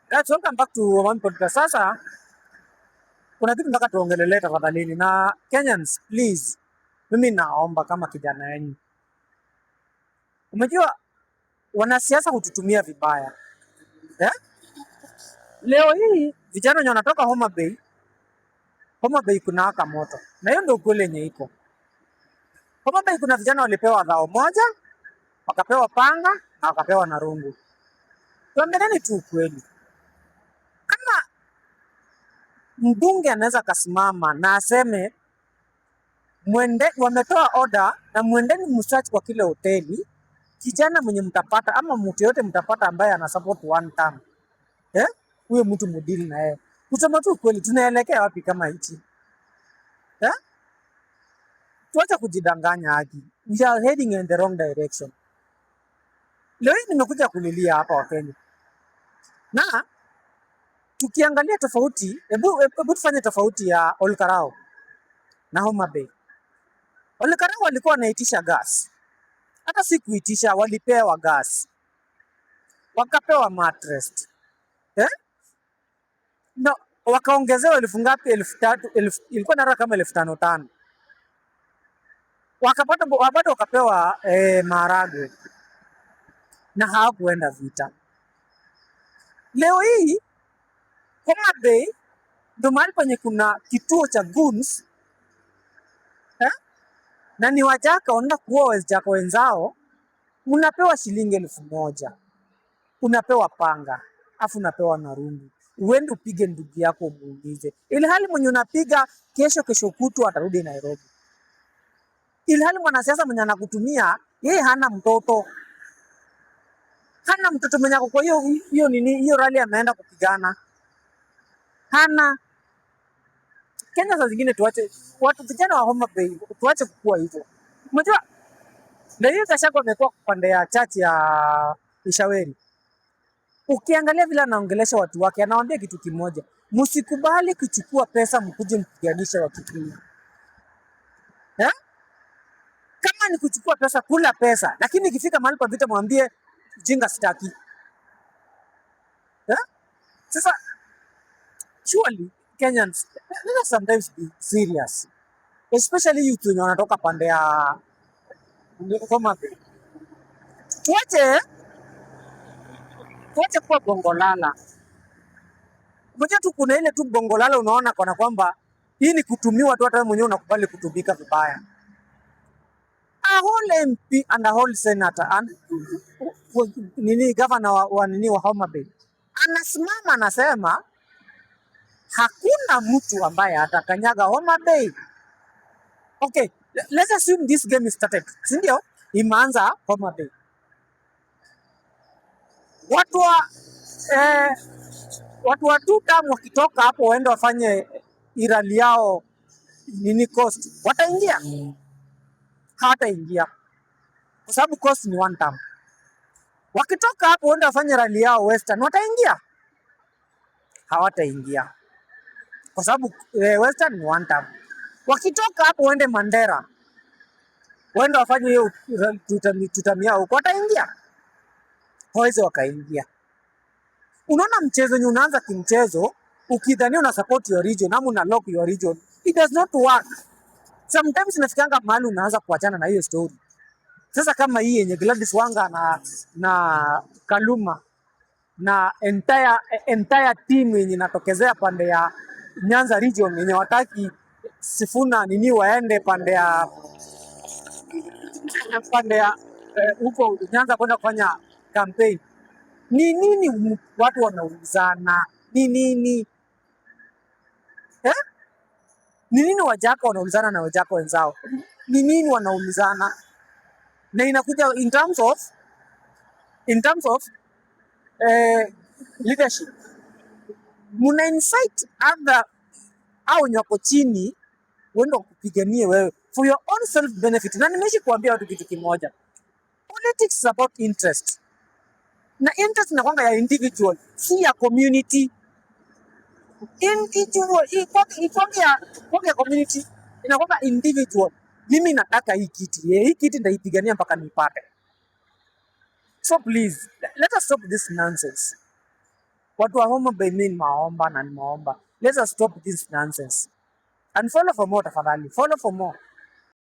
Guys, welcome back to One Podcast. Sasa kuna kitu nataka tuongelelee tafadhalini, na Kenyans please, mimi naomba kama kijana yenu, umejua wanasiasa hututumia vibaya, eh? Leo hii vijana wenye wanatoka Homa Bay, Homa Bay kunawaka moto, na hiyo ndio ukweli yenye iko Homa Bay. Kuna vijana walipewa 1000, wakapewa panga na wakapewa na rungu. Tuambieni tu ukweli, kama mbunge anaweza akasimama na aseme mwende, wametoa order na mwendeni msearch kwa kile hoteli, kijana mwenye mtapata ama mtu yote mtapata ambaye ana support one term, eh, huyo mtu mudeal na yeye. Kusema tu kweli, tunaelekea wapi kama hichi, eh? Tuache kujidanganya haki, we are heading in the wrong direction. Leo hii nimekuja kulilia hapa Wakenya, na tukiangalia tofauti, hebu tufanye tofauti ya Olkalou na Homa Bay. Olkalou walikuwa wanaitisha gas, hata si kuitisha, walipewa gas, wakapewa mattress, eh? No, wakaongezewa elfu ngapi? 3,000, ilikuwa nara kama 5,500 wakapata bado wakapewa maharagwe na hawakuenda vita. Leo hii Homa Bay ndo mahali penye kuna kituo cha goons, eh? Na ni Wajaka wanaenda kuua Wajaka wenzao, unapewa shilingi 1,000, unapewa panga, afu unapewa na rungu, uende upige ndugu yako umuumize, ilhali mwenye unapiga kesho kesho kutwa atarudi Nairobi, ilhali mwanasiasa mwenye anakutumia yeye hana mtoto, hana mtoto mwenye ako kwa hiyo hiyo nini hiyo rally ameenda kupigana, hana. Kenya saa zingine tuache watu vijana wa Homa Bay tuache kukua hivyo. Unajua ndio hiyo Gachagua amekuwa pande ya church ya Ishaweri. Ukiangalia vile anaongelesha watu wake, anawaambia kitu kimoja: msikubali kuchukua pesa mkuje mpiganishe Wakikuyu. Eh? Kama ni kuchukua pesa, kula pesa, lakini ikifika mahali pa vita mwambie jinga sitaki. Eh? Sasa surely Kenyans, let us sometimes be serious, especially youth wenye wanatoka pande ya Homa Bay. Tuache kuwa bongolala. Unajua tu kuna ile tu bongolala unaona kana kwamba hii ni kutumiwa tu, hata wewe mwenyewe unakubali kutumika vibaya. A whole MP and a whole senator and nini governor wa nini wa Homa Bay anasimama anasema hakuna mtu ambaye atakanyaga Homa Bay. Okay, let's assume this game is started, si ndio? Imeanza Homa Bay. Watu wa two term wakitoka hapo waende wafanye rally yao nini Coast, wataingia? Hawataingia kwa sababu Coast ni one term. Wakitoka hapo waende wafanye rally yao Western, wataingia? Hawataingia kwa sababu Western ni one term. Wakitoka hapo waende Mandera waende wafanye hiyo two term yao huko, wataingia? Hawezi wakaingia. Unaona mchezo wenye unaanza kimchezo, ukidhania una support your region ama una lock your region, it does not work. Sometimes inafikanga mahali unaanza kuachana na hiyo story. Sasa kama hii yenye Gladys Wanga na Kaluma na entire team yenye inatokezea pande ya Nyanza region yenye wataki Sifuna nini waende pande ya huko Nyanza kwenda kufanya campaign. Ni nini watu wanaulizana? Ni nini, eh? Ni nini Wajaka wanaulizana na Wajaka wenzao? Ni nini wanaulizana? Na inakuja in terms of leadership, muna incite other au wenye wako chini uende wakupiganie wewe for your own self benefit. Na nimeishi kuambia watu kitu kimoja, politics is about interest, na interest inakwanga ya individual, si ya community. Individual ikwanga ya community, inakwanga individual. Mimi nataka hii kiti, hii kiti nitaipigania mpaka nipate. So please let us stop this nonsense. Watu wa Homa Bay, mimi nimewaomba na nimewaomba. Let us stop this nonsense. And follow for more tafadhali. Follow for more.